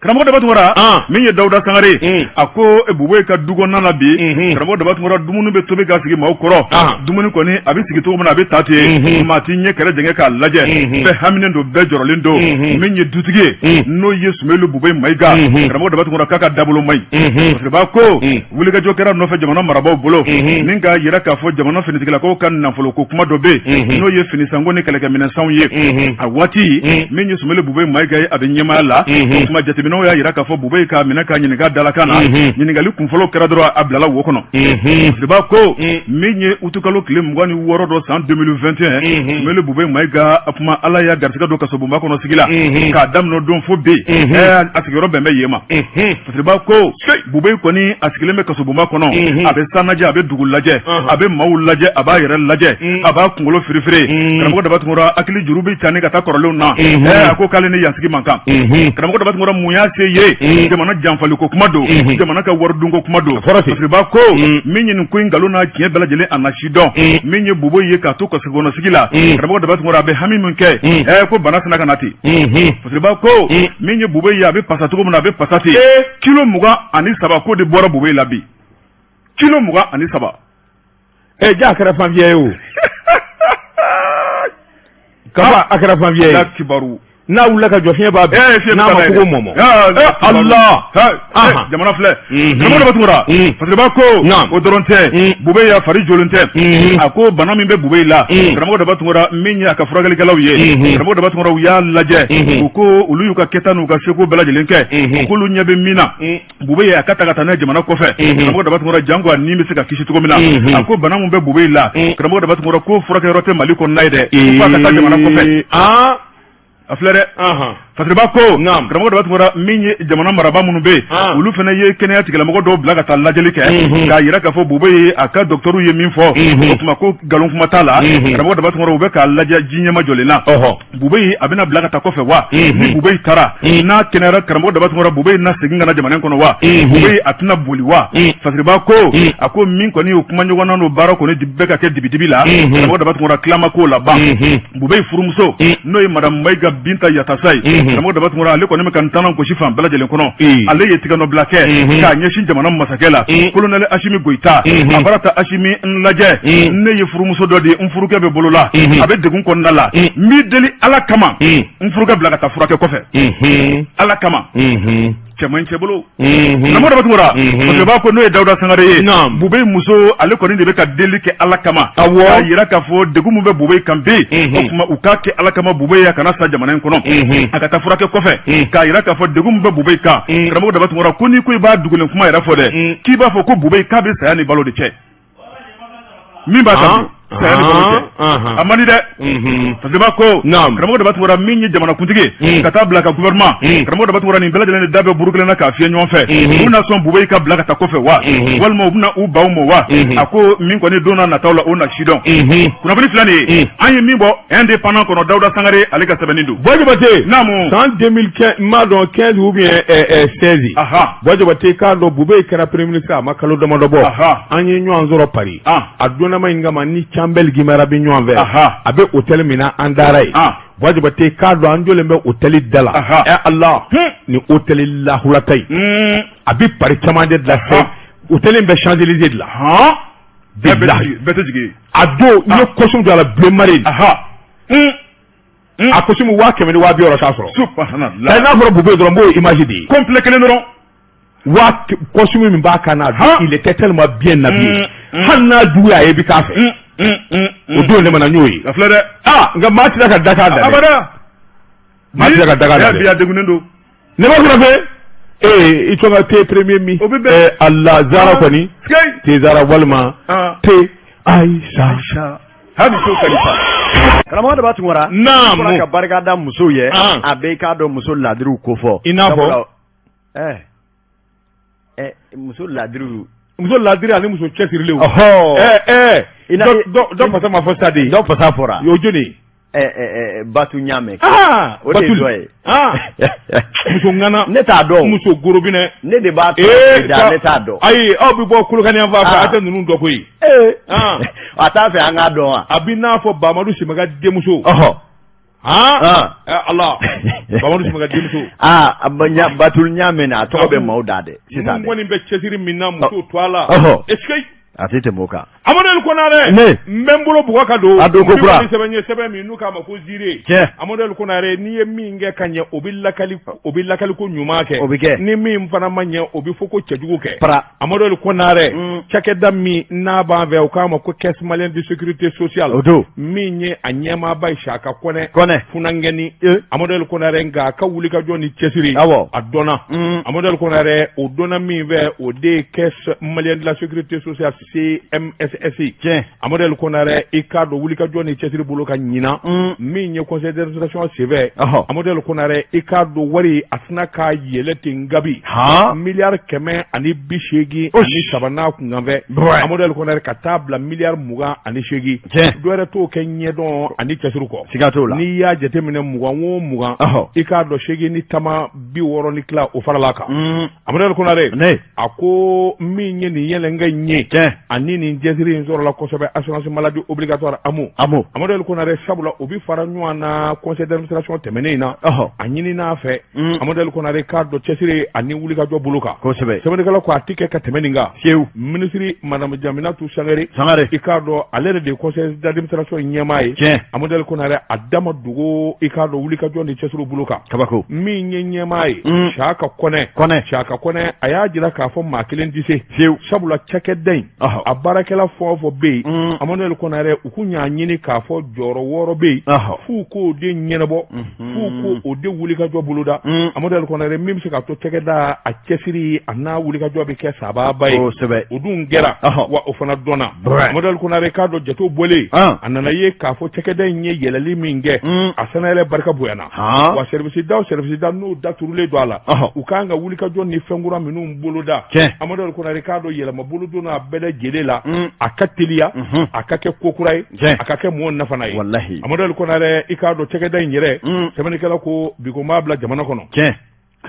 Karamɔgɔ Daba Tunkara, min ye Dawuda Sangare, a ko Bube ka du kɔnɔna na bi, karamɔgɔ Daba Tunkara, dumuni bɛ tobi ka sigi maaw kɔrɔ. Dumuni kɔni a bɛ sigi cogo min na, a bɛ ta ten, maa t'i ɲɛ kɛrɛ jɛngɛ k'a lajɛ. Bɛɛ haminen don, bɛɛ jɔrɔlen don. Min ye dutigi ye, n'o ye Sumeyilu Bube Mayiga, karamɔgɔ Daba Tunkara, k'a ka dabolo man ɲi. Fasiriba ko wulikajɔ kɛra nɔfɛ jamana marabaaw bolo min k'a yira k'a fɔ jamana finitigilakaw ka nafolo ko kuma dɔ bɛ yen, n'o ye finisanko ni kɛlɛkɛminɛnsanw ye. A waati min ye Sumeyilu Bube Mayiga ye, a bɛ ɲɛmaaya la. O kuma jateminɛw y'a yira k'a fɔ Bube k'a minɛ k'a ɲininka dalakan na. Ɲininkali kunfɔlɔ kɛra dɔrɔn, a bilala wo kɔnɔ. Fasiriba ko min ye utukalo tile 26 dɔ san 2021, Sumeyilu Bube Mayiga, a kuma Ala y'a garisɛgɛ don kasobonba kɔnɔ sigi la. K'a daminɛ o don fo bi, a sigiyɔrɔ bɛn bɛ yen ma. Fasiriba ko Bube kɔni a sigilen bɛ kasobonba kɔnɔ, a bɛ san lajɛ, a bɛ dugu lajɛ, a bɛ maaw lajɛ, a b'a yɛrɛ lajɛ, a b'a kunkolo firifiri. Karamɔgɔ Daba Tunkara hakili juru bɛ ca ka taa kɔrɔlenw na. A ko k'ale ni yan sigi man kan. Karamɔgɔ Daba Tunkara, mun y'a se ye jamana janfaliko kuma don jamana ka waridunko kuma don Fasiriba ko min ye nin ko in nkalon n'a tiɲɛ bɛɛ lajɛlen a na si dɔn min ye Boubèye ye k'a to kasokɔnɔsigi la karamɔgɔ Daba Tunkara a bɛ hami min kɛ ko bana sina ka na ten Fasiriba ko min ye Boubèye ye a bɛ pasa cogo min na a bɛ pasa ten kilo 23 ko de bɔra Boubèye la bi kilo 23
ja a kɛra fanfiyɛ ye o kaba a kɛra fanfiyɛ ye
kibaru
n'a wulila ka jɔ fiɲɛ b'a bin n'a ma kogo mɔmɔ
Allah jamana filɛ karamɔgɔ Daba Tunkara Fasiriba ko o dɔrɔn tɛ Boubèye a fari jolen tɛ a ko bana min bɛ Boubèye la karamɔgɔ Daba Tunkara min ye a ka furakɛlikɛlaw ye karamɔgɔ Daba Tunkara u y'a lajɛ u ko olu y'u ka kɛta n'u ka seko bɛɛ lajɛlen kɛ k'olu ɲɛ bɛ min na Boubèye a ka ta ka taa n'a ye jamana kɔfɛ karamɔgɔ Daba Tunkara janko a ni bɛ se ka kisi cogo min na a ko bana min bɛ Boubèye la karamɔgɔ Daba Tunkara ko furakɛyɔrɔ tɛ Mali kɔnɔna ye dɛ f'a ka taa jamana kɔfɛ a filɛ dɛ Fasiriba ko karamɔgɔ Daba Tunkara min ye jamana marabaa minnu bɛ yen olu fana ye kɛnɛya tigilamɔgɔ dɔw bila ka taa lajɛli kɛ k'a jira k'a fɔ Boubèye a ka dɔgɔtɔrɔw ye min fɔ o tuma ko nkalon kuma t'a la karamɔgɔ Daba Tunkara u bɛ k'a lajɛ ji ɲɛmajɔlen na Boubèye a bɛna bila ka taa kɔfɛ wa ni Boubèye taara n'a kɛnɛyara karamɔgɔ Daba Tunkara Boubèye na segin ka na jamana in kɔnɔ wa Boubèye a tɛna boli wa Fasiriba ko a ko min kɔni y'o kuma ɲɔgɔnna n'o baara kɔni bɛ ka kɛ dibidibi la karamɔgɔ Daba Tunkara tila ma k'o laban Boubèye furumuso n'o ye madame Mayiga Binta Yatasa ye karamɔgɔ Daba Tunkara ale kɔni bɛ ka ntanan gosi fan bɛɛ lajɛlen kɔnɔ ale ye tigɛnɔbila kɛ k'a ɲɛsin jamana masakɛ la colonel Asimi Goyita a bara ta Asimi n lajɛ ne ye furumuso dɔ de ye n furukɛ bɛ bolo la a bɛ degun kɔnɔna la n b'i deli Ala kama n furukɛ bila ka taa furakɛ kɔfɛ Ala kama cɛ man cɛ bolo karamɔgɔ Daba Tunkara Fasiriba ko n'o ye Dawuda Sangare ye Boubèye muso ale kɔni de bɛ ka deli kɛ Ala kama k'a jira k'a fɔ degun min bɛ Boubèye kan bi o tuma u k'a kɛ Ala kama Boubèye a kana sa jamana in kɔnɔ a ka taa furakɛ kɔfɛ k'a jira k'a fɔ degun min bɛ Boubèye kan karamɔgɔ Daba Tunkara ko n'i ko i b'a dugulen kuma yɛrɛ fɔ dɛ k'i b'a fɔ ko Boubèye k'a bɛ saya ni balo de cɛ min b'a kan saya ni balo cɛ a man di dɛ Fasiriba ko karamɔgɔ Daba Tunkara min ye jamanakuntigi ka taa bila ka gouvernement karamɔgɔ Daba Tunkara nin bɛɛ lajɛlen de da bɛ buru kelen na k'a fiyɛ ɲɔgɔn fɛ u bɛna sɔn Boubèye ka bila ka taa kɔfɛ wa walima u bɛna u ban o ma wa a ko min kɔni don n'a nataw la o na sidɔn kunnafoni filɛ nin ye an ye min bɔ Indépendant kɔnɔ Dawuda Sangare ale ka sɛbɛnni don
Buwa Jabate
naamu
san 2015 n m'a dɔn 15 ou bien 16 Buwa Jabate k'a dɔn Boubèye kɛra premier ministre a ma kalo damadɔ bɔ an ye ɲɔgɔn sɔrɔ Paris a donnama in kama ni Canbɛli Gimara bɛ ɲɔgɔn fɛ a bɛ hôtel min na an taara yen Buwa Jabate k'a dɔn an jɔlen bɛ hôtel da la ɛ Ala nin hôtel lahulata in a bɛ Paris camancɛ de la hôtel in bɛ Champs-Élysées de la
bilahi bɛɛ tɛ jigin
a don n ye costume don a la bleu marine a costume 100 000 ni 60 000 t'a sɔrɔ
subhanallah
n'a fɔra Boubèye dɔrɔn n b'o image de ye
complet kelen dɔrɔn
waa costume min b'a kan na il était tellement bien habillé hali n'a jugu y'a ye i bɛ k'a fɛ o don ne mana n y'o ye
a filɛ dɛ
aa nka maa tɛ se ka da k'a da dɛ
abada
maa tɛ se ka da k'a da dɛ
bi a degunnen don
ne b'a fɔ fɛ ee i tɔgɔ te premier min
o bɛ bɛn
Allah Zara kɔni te Zara walima te Aïcha
hali so kalifa
karamɔgɔ Daba Tunkara
naamu
fɔra ka barika da musow ye a bɛ i k'a dɔn muso ladiriw ko fɔ
i n'a fɔ
muso ladiriw
muso ladiri ani muso cɛsirilenw
ɔhɔ
dɔ fasa ma fɔ sa de
dɔ fasa fɔra
o jɔni
Batu Ɲamɛ
o
de ye dɔ ye
muso ŋana
ne t'a dɔn
muso gorobinɛ
ne de b'a tɔgɔ ne t'a dɔn
ayi aw bɛ bɔ Kolokani yan fan fɛ a tɛ ninnu dɔn koyi
a t'a fɛ an k'a dɔn wa
a bɛ n'a fɔ Bamadu Simaga denmuso
ɔhɔ
Ala Bamadu Simaga denmuso
aa Batu Ɲamɛ a tɔgɔ bɛ maaw da dɛ
sisan kɔni bɛ cɛsiri min na muso to a la
est-ce que a tɛ tɛmɛ o kan
Amadu Konare
ne
n bɛ n bolo bugɔ ka don
a don ko kura
ni sɛbɛn ye sɛbɛn min n'u k'a ma ko ziiri
tiɲɛ
Amadu Konare n'i ye min kɛ ka ɲɛ o bɛ lakali o bɛ lakali ko ɲuman kɛ
o bɛ kɛ
ni min fana ma ɲɛ o bɛ fɔ ko cɛjugu kɛ
para
Amadu Konare cakɛda min n'a b'an fɛ u k'a ma ko caisse malienne de sécurité sociale
o don
min ye a ɲɛmaaba ye Saka Kɔnɛ
Kɔnɛ
funankɛni Amadu Konare nka a ka wulikajɔ ni cɛsiri
awɔ
a dɔnna Amadu Konare o dɔnna min fɛ o de ye caisse malienne de la sécurité sociale CMSS.
Tiɲɛ.
Amadu El Konare, i k'a dɔn wulikajɔ ni cɛsiri bolo kan ɲinan, min ye conseil d'administration senfɛ, Amadu El Konare, i k'a dɔn wari a tɛna ka yɛlɛ ten gabi, miliyari 183 n'a kunkanfɛ, Amadu El Konare, ka taa bila miliyari 28, dɔwɛrɛ t'o kɛ ɲɛdɔn ani cɛsiri kɔ.
Siga t'o la.
N'i y'a jateminɛ 20 o 20, i k'a dɔn seegin ni tama 60 ni tila o farala kan. Amadu El Konare a ko min ye nin yɛlɛnkɛ in ye, ani nin cɛsiri in sɔrɔla kosɛbɛ assurance maladie obligatoire AMO. Amadu El Konare, sabula o bi fara ɲɔgɔn na conseil d'administration tɛmɛnen in na, a ɲinin'a fɛ, Amadu El Konare k'a dɔn cɛsiri ani wulikajɔ bolo kan. Sɛbɛnnikɛla ko a ti kɛ ka tɛmɛ nin kan.
Fiyewu.
Minisiri madame Jaminatu Sangare
Sangare,
i k'a dɔn ale yɛrɛ de ye conseil d'administration ɲɛmaa ye. Amadu El Konare a dama dogo, i k'a dɔn wulikajɔ ni cɛsiri bolo kan.
Kabako.
Min ye ɲɛmaa ye, Saka Kɔnɛ.
Kɔnɛ.
Saka Kɔnɛ, a y'a jira k'a fɔ maa kelen tɛ se.
Fiyewu.
Sabula cakɛda in, a baarakɛla fɛn o fɛn bɛ yen, Amadu El Konare, u kun y'a ɲini k'a fɔ jɔyɔrɔ 6 bɛ yen, f'u k'o de ɲɛnabɔ, f'u k'o de wulikajɔ boloda, Amadu El Konare, min bɛ se k'a to cakɛda a cɛsiri a n'a wulikajɔ bɛ kɛ sababa ye. O dun kɛra, wa o fana dɔnna. Amadu El Konare k'a dɔn jatew bɔlen, a nana ye k'a fɔ cakɛda in ye yɛlɛli min kɛ, a sanayɛlɛ barika bonyana. Wa service da o service da n'o daturulen don a la, u kan ka wulikajɔ ni fɛnkura minnu boloda, Amadu El Konare k'a dɔn yɛlɛma bolodon a bɛɛ lajɛlen la, a ka teliya, a ka kɛ ko kura ye, a ka kɛ mɔgɔ nafana ye.
Walahi.
Amadu El Konare, i k'a dɔn cakɛda in yɛrɛ, sɛbɛnnikɛla ko bi ko m'a bila jamana kɔnɔ.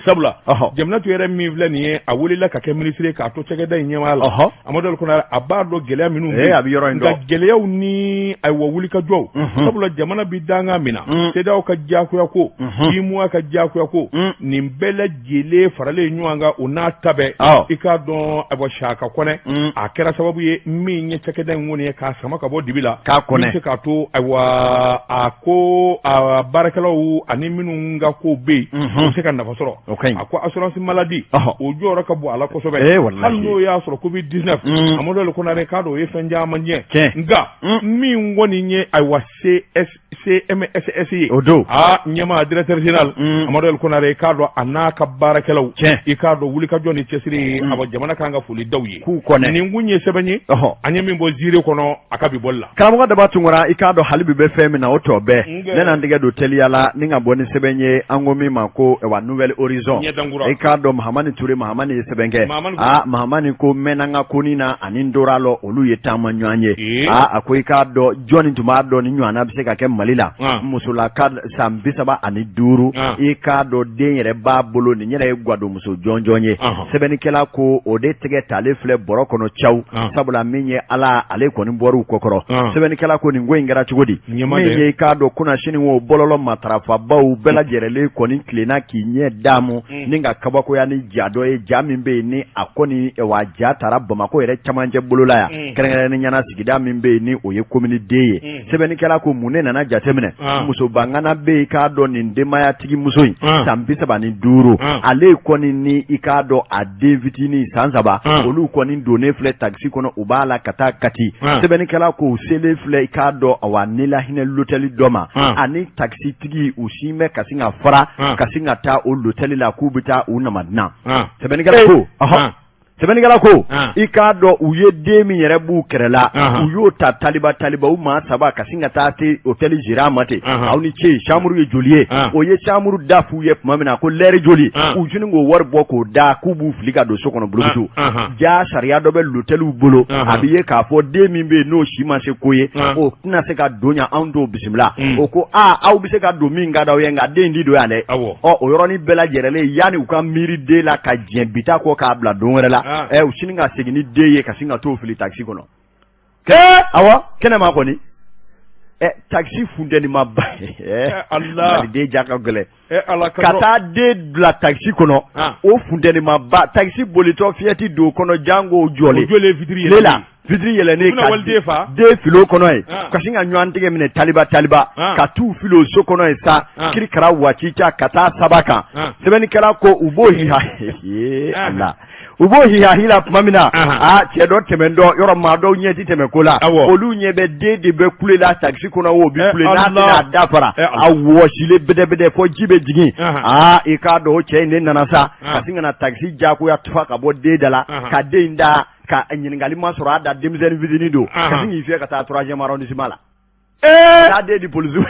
Sabula Jaminatu yɛrɛ min filɛ nin ye, a welela ka kɛ minisiri k'a to cakɛda in ɲɛmaa la, Amadu El Konare a b'a dɔn gɛlɛya minnu
bɛ a bɛ yɔrɔ in dɔn,
nka gɛlɛyaw ni ayiwa wulikajɔw, sabula jamana bɛ dankan min na, CEDEAO ka diyagoya ko, UEMOA ka diyagoya ko, nin bɛɛ lajɛlen faralen ɲɔgɔn kan, o n'a ta bɛɛ, i k'a dɔn ayiwa Saka Kɔnɛ a kɛra sababu ye min ye cakɛda in kɔni ye k'a sama ka bɔ dibi la,
k'a kɔnɛ
se k'a to ayiwa a ko a baarakɛlaw ani minnu ka kow bɛ yen, u bɛ se ka nafa sɔrɔ. A ko assurance maladie, o jɔyɔrɔ ka bon a la kosɛbɛ, hali n'o y'a sɔrɔ Covid 19, Amadu El Konare k'a dɔn o ye fɛn caman ɲɛ, nka min kɔni ye ayiwa CS CMSS ye,
o don
aa ɲɛmaa directeur général Amadu El Konare k'a dɔn a n'a ka baarakɛlaw, i k'a dɔn wulikajɔ ni cɛsiri, awa jamana kan ka foli d'aw ye.
K'u kɔnɛ.
Nin kun ye sɛbɛn ye an ye min bɔ ziiri kɔnɔ a ka bi bɔli la.
Karamɔgɔ Daba Tunkara, i k'a dɔn hali bi bɛ fɛn min na o tɔ bɛɛ, ne na n tɛgɛ don teliya la ni ka bɔ ni sɛbɛn ye an ko min ma ko wa Nouvel Horizon. I k'a dɔn Mahamani Ture, Mahamani ye sɛbɛn kɛ. Aa Mahamani ko mɛnna n ka koni na ani n tora lɔ olu ye taama ɲɔgɔn ye. Aa a ko i k'a dɔn jɔnni tun b'a dɔn ni ɲɔgɔnna bɛ se ka kɛ Mali la, musolaka san 35, i k'a dɔn den yɛrɛ b'a bolo, nin yɛrɛ ye gwadonmuso jɔnjɔn ye. Sɛbɛnnikɛla ko o de tɛgɛ talen filɛ bɔrɔ kɔnɔ caw, sabula min ye Ala, ale kɔni bɔr'u kɔkɔrɔ. Sɛbɛnnikɛla ko nin ko in kɛra cogo di? Min ye i k'a dɔn kunnasini o bɔlɔlɔ matarafabaw bɛɛ lajɛrɛlen kɔni tilenna k'i ɲɛ daamu ni ka kabakoya ni ja dɔ ye, ja min bɛ yen ni a kɔni wa ja taara Bamakɔ yɛrɛ camancɛ bolola yan, kɛrɛnkɛrɛnnenya la sigida min bɛ yen ni o ye commune deux ye. Sɛbɛnnikɛla ko mun ne nana jateminɛ, musobangana bɛ yen, i k'a dɔn nin denbayatigi muso in san 35, ale kɔni ni i k'a dɔn a den fitinin san 3, olu kɔni donnen filɛ takisi kɔnɔ, u b'a la ka taa Kati. Sɛbɛnnikɛla ko u selen filɛ i k'a dɔn awa ne lahinɛ lotɛli dɔ ma, ani takisitigi u sin bɛ ka sin ka fara ka sin ka taa o lotɛli la k'u bɛ taa u namadinan. Sɛbɛnnikɛla ko sɛbɛnnikɛla ko i k'a dɔn u ye den min yɛrɛ b'u kɛrɛ la, u y'o ta taliba taliba, u maa saba ka sin ka taa se hôtel gérant ma ten, aw ni ce, chambre ye joli ye? O ye chambre da f'u ye tuma min na ko lɛri joli, u sini k'o wari bɔ k'o da k'u b'u fili ka don so kɔnɔ bulukutu. Ja sariya dɔ bɛ lotɛliw bolo, a bɛ ye k'a fɔ den min bɛ yen n'o si ma se ko ye, o tɛna se ka don yan, anw t'o bisimila. O ko aa aw bɛ se ka don min ka d'aw ye, nka den di don yan dɛ. Ɔ o yɔrɔnin bɛɛ lajɛrɛlen, yanni u ka miiri den la ka jɛn bita kɔ k'a bila don wɛrɛ la, u sini ka segin ni den ye ka sin ka t'o fili takisi kɔnɔ. Awɔ, kɛnɛma kɔni takisi funteni ma ba, maliden ja ka gɛlɛn, ka taa den bila takisi kɔnɔ, o funteni ma ba, takisi bolitɔ fiyɛti don kɔnɔ, jango jɔlen tile la, vitre yɛlɛnnen ka den fili o kɔnɔ yen, ka sin ka ɲɔgɔn tɛgɛ minɛ taliba taliba ka t'u fili o so kɔnɔ yen sa, kirikara waci ca ka taa saba kan. Sɛbɛnnikɛla ko u b'o ala U b'o hihahi la tuma min na, aa, cɛ dɔ tɛmɛntɔ yɔrɔ, maa dɔw ɲɛ ti tɛmɛ ko la, olu ɲɛ bɛ den de bɛ kule la takisi kɔnɔ, o bɛ kule n'a tɛna a da fara, a wɔsilen bɛdɛbɛdɛ fo ji bɛ jigin. Aa, i k'a dɔn o cɛ in de nana sa ka sin ka na takisi jagoya tufa ka bɔ den da la, ka den in da ka ɲininkali ma sɔrɔ a da, denmisɛnnin fitinin don, ka sin k'i fiyɛ ka taa troisième arrondissement la. Taa den di polisiw.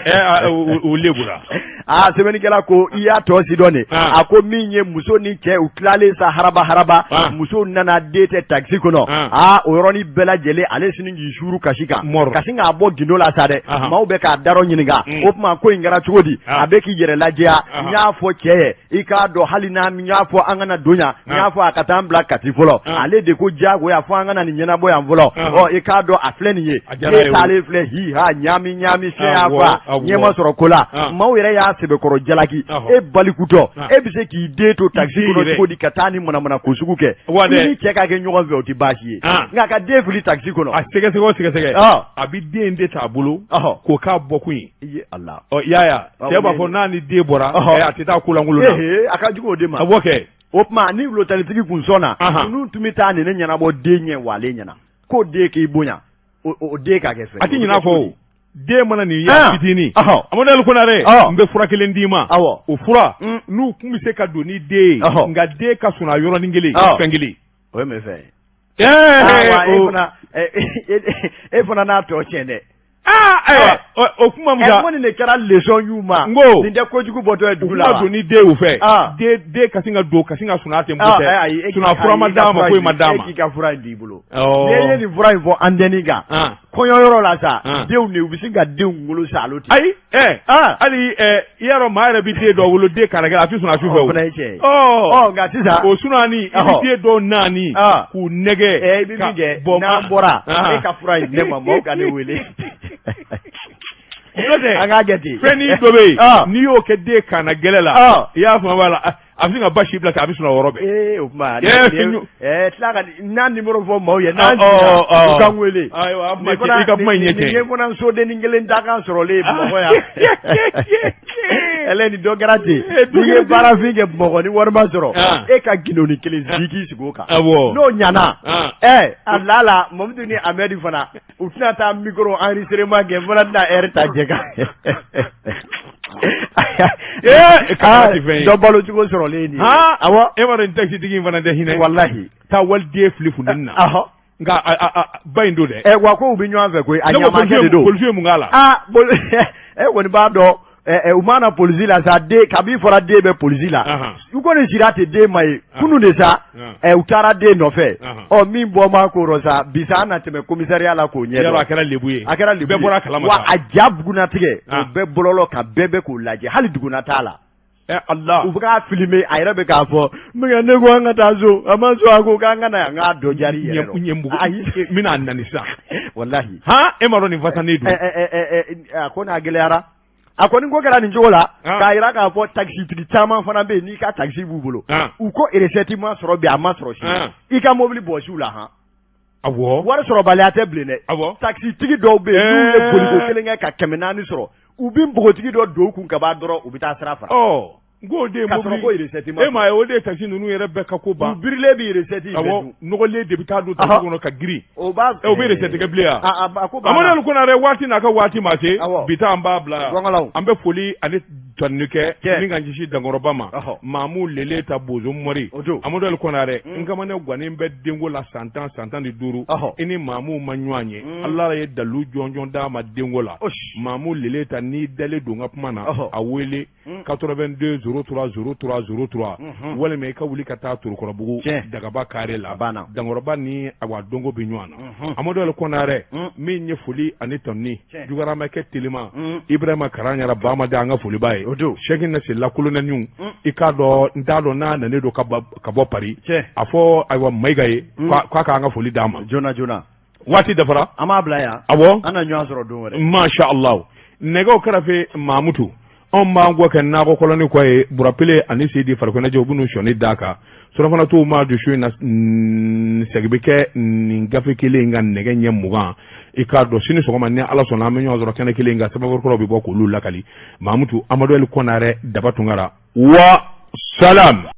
U lebura.
Aa, sɛbɛnnikɛla ko i y'a tɔ si dɔn de. A ko min ye muso ni cɛ, u tilalen sa haraba haraba, muso nana, den tɛ takisi kɔnɔ. Aa, o yɔrɔnin bɛɛ lajɛlen, ale sini k'i suuru kasi kan, ka sin k'a bɔ gindo la sa dɛ. Maaw bɛ k'a darɔ ɲininka, o tuma ko in kɛra cogo di? A bɛ k'i yɛrɛ lajɛya. N y'a fɔ cɛ ye, i k'a dɔn hali n'a y'a fɔ an kana don yan, n y'a fɔ a ka taa an bila Kati fɔlɔ, ale de ko diyagoya fo an ka na nin ɲɛnabɔ yan fɔlɔ. Ɔ, i k'a dɔn a filɛ nin ye, den taalen filɛ hi ha ɲaami ɲaami, fiɲɛ y'a fa, ɲɛ ma sɔrɔ ko la. Maaw yɛrɛ y'a sɛbɛkɔrɔ jalaki. E balikutɔ, e bɛ se k'i den to takisi kɔnɔ cogo di ka taa ni manamana ko sugu kɛ? I ni cɛ ka kɛ ɲɔgɔn fɛ, o tɛ baasi ye, nka ka den fili takisi kɔnɔ.
A sɛgɛsɛgɛ o sɛgɛsɛgɛ, a bɛ den de t'a bolo k'o k'a bɔkun ye.
I ye Ala.
Ɔ, i y'a ye wa, cɛ b'a fɔ n'a ni den bɔra, a tɛ taa kolankolon
na. A ka jugu o de ma.
A b'o kɛ.
O tuma ni wulotalitigi kun sɔnna, ninnu tun bɛ taa nin ne ɲɛnabɔ den ɲɛ wa ale ɲɛna ko den k'i bonya, o den ka kɛ fɛn.
A tɛ ɲinɛ a kɔ o. Den mana nin ye fitinin, Amadu Ali Konare, n bɛ fura kelen d'i ma. O fura, n'u kun bɛ se ka don ni den ye, nka den ka sunɔgɔ yɔrɔnin kelen, fɛn kelen.
O ye mun fɛn ye? E fana n'a tɔ tiɲɛ dɛ.
O kuma
mun ko nin de kɛra leçon y'u ma.
N ko
nin tɛ kojugu bɔtɔ ye dugu la.
U ma don ni den y'u fɛ. Den ka sin ka don ka sin ka sunɔgɔ ten tɛ. Sunɔgɔ fura ma d'a ma, foyi ma d'a ma.
E k'i ka fura in d'i bolo. N'i ye nin fura in fɔ antenne kan, kɔɲɔyɔrɔ la sa, denw de u bɛ sin ka denw kunkolo saalo
ten. Ayi, hali i y'a dɔn maa yɛrɛ bɛ den dɔ wolo, den kana kɛ a tɛ sunɔgɔ su fɛ o.
O fana ye tiɲɛ ye. Ɔ, nka sisan.
O sunɔgɔni, i bɛ den dɔw naani k'u nɛgɛ.
I bɛ min kɛ, n'an bɔra, e ka fura in ne ma, maaw ka ne wele.
N'o tɛ,
an k'a kɛ ten.
Fɛnnin dɔ bɛ yen, n'i y'o kɛ den kana gɛlɛ la, i y'a faamu b'a la, a bɛ sin ka basi bila ten, a bɛ sunɔgɔ yɔrɔ bɛɛ.
Ee, o tuma tila ka n'a numéro fɔ maaw ye, n'an jiginna u k'an wele.
Ayiwa, a kuma i ka kuma in ye tiɲɛ ye.
Nin ye fana sodennin kelen dakan sɔrɔlen ye Bamakɔ yan. Ɛlɛ, ni dɔ kɛra ten, n'i ye baarafin kɛ Bamakɔ ni wari ma sɔrɔ, e ka gindoni kelen sigi k'i sigi o kan. N'o ɲana, a la la Mamudu ni Amɛdi fana, u tɛna taa micro enregistrement kɛ, n fana tɛna heure ta jɛ kan. Dɔ balo cogo sɔrɔlen ye nin ye.
Awɔ, e b'a dɔn nin takisitigi in fana tɛ hinɛ.
Walahi.
Taa waliden fili funteni na. Nka ba in don
dɛ. Wa ko u bɛ ɲɔgɔn fɛ koyi, a ɲamakɛ de
don. Polisi ye mun k'a la?
Aa, e kɔni b'a dɔn u ma na polisi la sa, den kabi fɔra den bɛ polisi la, u kɔni sira tɛ den ma ye kunun de sa, u taara den nɔfɛ. Ɔ, min bɔ ma ko rɔ sa, bi sa an na tɛmɛ commissariat la k'o ɲɛ.
Yɔrɔ a kɛra lebu ye.
A kɛra lebu ye.
Bɛɛ bɔra a kalama.
Wa a ja bugunnatigɛ, o bɛɛ bɔlɔlɔ kan, bɛɛ bɛ k'o lajɛ, hali duguna t'a la.
Allah.
U bɛ k'a filmer, a yɛrɛ bɛ k'a fɔ ne ko an ka taa so, a ma sɔn, a ko k'an ka na yan, n k'a dɔ jari yɛrɛ
rɔ. Ayi, n bɛna nani sisan.
Walahi.
Han, e m'a dɔn nin fasanen don.
A ko n'a gɛlɛyara. A kɔni ko kɛra nin cogo la, k'a jira k'a fɔ takisitigi caman fana bɛ yen, n'i ka takisi b'u bolo, u ko recette ma sɔrɔ bi, a ma sɔrɔ sini, i ka mobili bɔsi u la han.
Awɔ.
Wari sɔrɔbaliya tɛ bilen dɛ.
Awɔ.
Takisitigi dɔw bɛ yen, n'u ye boliko kelen kɛ ka 400 sɔrɔ, u bɛ npogotigi dɔ don u kun ka ban dɔrɔn, u bɛ taa sira fara.
Ɔ, n k'o de ye
mobili, k'a sɔrɔ ko recette ma
sɔrɔ. E m'a ye, o de ye takisi ninnu yɛrɛ bɛɛ ka ko ban.
U birilen bɛ recette in bɛɛ
dun. Awɔ, nɔgɔlen de bɛ taa don takisi kɔnɔ ka girin.
O b'a
o bɛ recette kɛ bilen yan.
A ko
banna. Amadu Konare, waati n'a ka waati ma se.
Awɔ.
Bi ta an b'a bila yan.
Gɔngɔlaw.
An bɛ foli ani tanuni kɛ min ka ɲɛsin Dankɔrɔba ma.
Ɔhɔ.
Maamu Lele ta Bozo Mori.
O don.
Amadu Ali Konare, n kamana gannen bɛ denko la san 10, san 15.
Ɔhɔ.
I ni Maamu ma ɲɔgɔn ye. Ala ye dalu jɔnjɔn d'a ma denko la. Maamu Lele ta, n'i dalen don n ka kuma na.
Ɔhɔ.
A wele. 82 03 03 03, walima i ka wuli ka taa Torokɔrɔbugu Dagaba kare la, Dankɔrɔba ni awa donko bɛ ɲɔgɔn na. Amadu Ali Konarɛ, min ye foli ani tanuni jugaramakɛ telima Ibrahima Karanyara Bamada, an ka foliba ye Sɛki na sela kolonɛniw, i k'a dɔn n t'a dɔn n'a nanen don ka bɔ Paris, a fɔ ayiwa Mayiga ye k'a k'an ka foli d'a ma
joona joona.
Waati dafara,
an b'a bila yan.
Awɔ,
an na ɲɔgɔn sɔrɔ don wɛrɛ.
Masha Allah. Nɛgɛw kɛrɛfɛ Mamutu, anw b'an kɔ kɛ nakɔ kɔlɔni kɔ ye, Burapele ani Seyidi Farikɔnɛjɛ, u b'u sɔnni d'a kan. Surafana t'u ma dusu in na, segin bɛ kɛ nin gafe kelen in ka nɛgɛ ɲɛ 20. I k'a dɔn sini sɔgɔma ni Ala sɔnna, an bɛ ɲɔgɔn sɔrɔ kɛnɛ kelen in kan, sɛbɛnfura bɛ bɔ k'olu lakali. Mamutu Amadu Ali Kɔnarɛ Daba Tunkara wa salam.